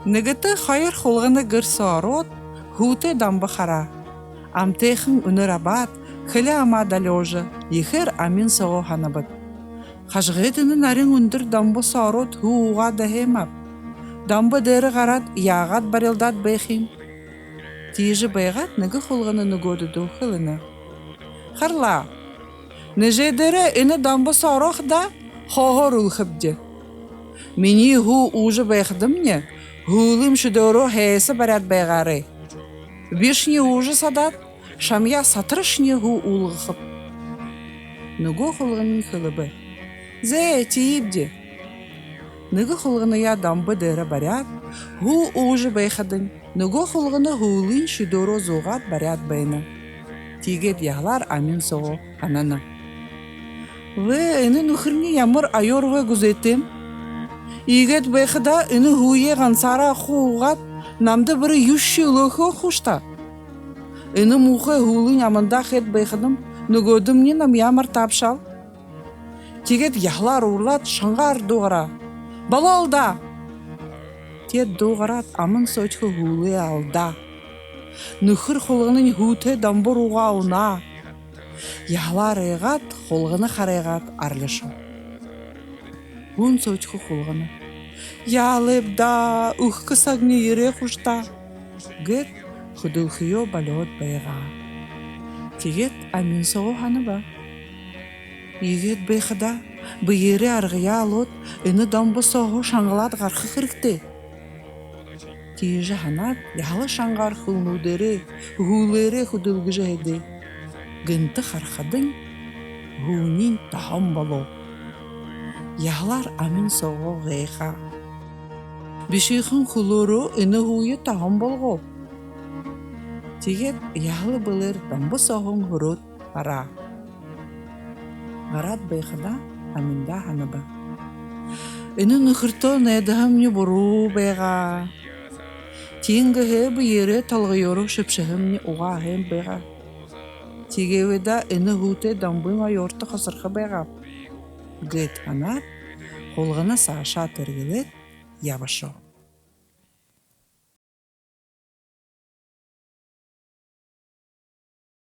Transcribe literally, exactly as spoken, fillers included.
Нэгэтэ хоёр хулгана гэр соо ороод, һүүтэй Дамба хараа. Амтайхан үнэр абаад, хэлэ амаа долёожо, ехээр амин соогоо һанабад: «Хажагайдаа энэ нарин үндэр домбо соо ороод, һүү уугаа даа һэм ааб. Дамба дээрэ гараад, яагаад барилдаад байха юм?» Тиижэ байгаад, нэгэ хулгана нүгөөдэдөө хэлэнэ: «Харлаа. Нэжэдэрээ энэ домбо соо орохо даа, хооһоор үлэхэбди. Минии һүү уужа байхадамни, һүүлым шүдөөрөө һайса баряад байгаарай. Бишни уужа садаад, шамаяа сатарашни һүү уулгахаб». Нүгөө хулганиинь хэлэбэ: «Зэ, тиибди». Нэгэ хулганаяа домбо дээрэ баряад, һүү уужа байхадань, нүгөө хулгана һүүлынь шүдөөрөө зуугаад баряад байна. Тиигээд яһалаар амин соогоо һанана: «Вээ, энэ нүхэрни ямар оёоргүй гүзээтэйм. Иигээд байхадаа энэ һүүе гансаараа хуу уугаад, намда бүри юушье үлөөгүй хаш даа. Энэ муухай һүүлынь амандаа хээд байхадам, нүгөөдэмни намаяа мартаабшаал». Тиигээд яһалаар уурлаад, шангаар дуугараа: «Болоол даа!» Тиигээд дуугараад, аман соохи һүүлээ алдаа. Нүхэр хулганань һүүтэй домбо руугаа унаа. Яһалаар айгаад, хулгана харайгаад арилшоо. Һүн соохи хулгана: «Яалайб даа, үхэхэ сагни ерээ хаш даа», — гээд хүдэлхэеэ болёод байгаа. Тиигээд амин соогоо һанаба: «Иигээд байхадаа, бэеэрээ аргаяа олоод, энэ домбо сооһоо шангалаад гараха хэрэгтэй». Тиижэ һанаад, яһала шангаар хэлнүүдээрээ, һүүлээрээ хүдэлгэжэ һэдээ. Гэнтэ харахадань, һүүниинь тоһон болоо. Яһалаар амин соогоо гайхаа: «Бишыхан хүлөөрөө энэ һүүе тоһон болгоо». Тиигээд яһала бэлээр домбо сооһоо һүрөөд гараа. Гараад байхадаа, аминдаа һанаба: «Энэ нүхэртөө найдаһамни буруу байгаа. Тиин гэһээ бэеэрээ толгойёороо шэбшэһэмни угаа һэм байгаа. Тиигээ бэе даа, энэ һүүтэй домбын оёорто хосорхо байгааб», — гээд һанаад, хулгана саашаа тэргэлээд ябашоо.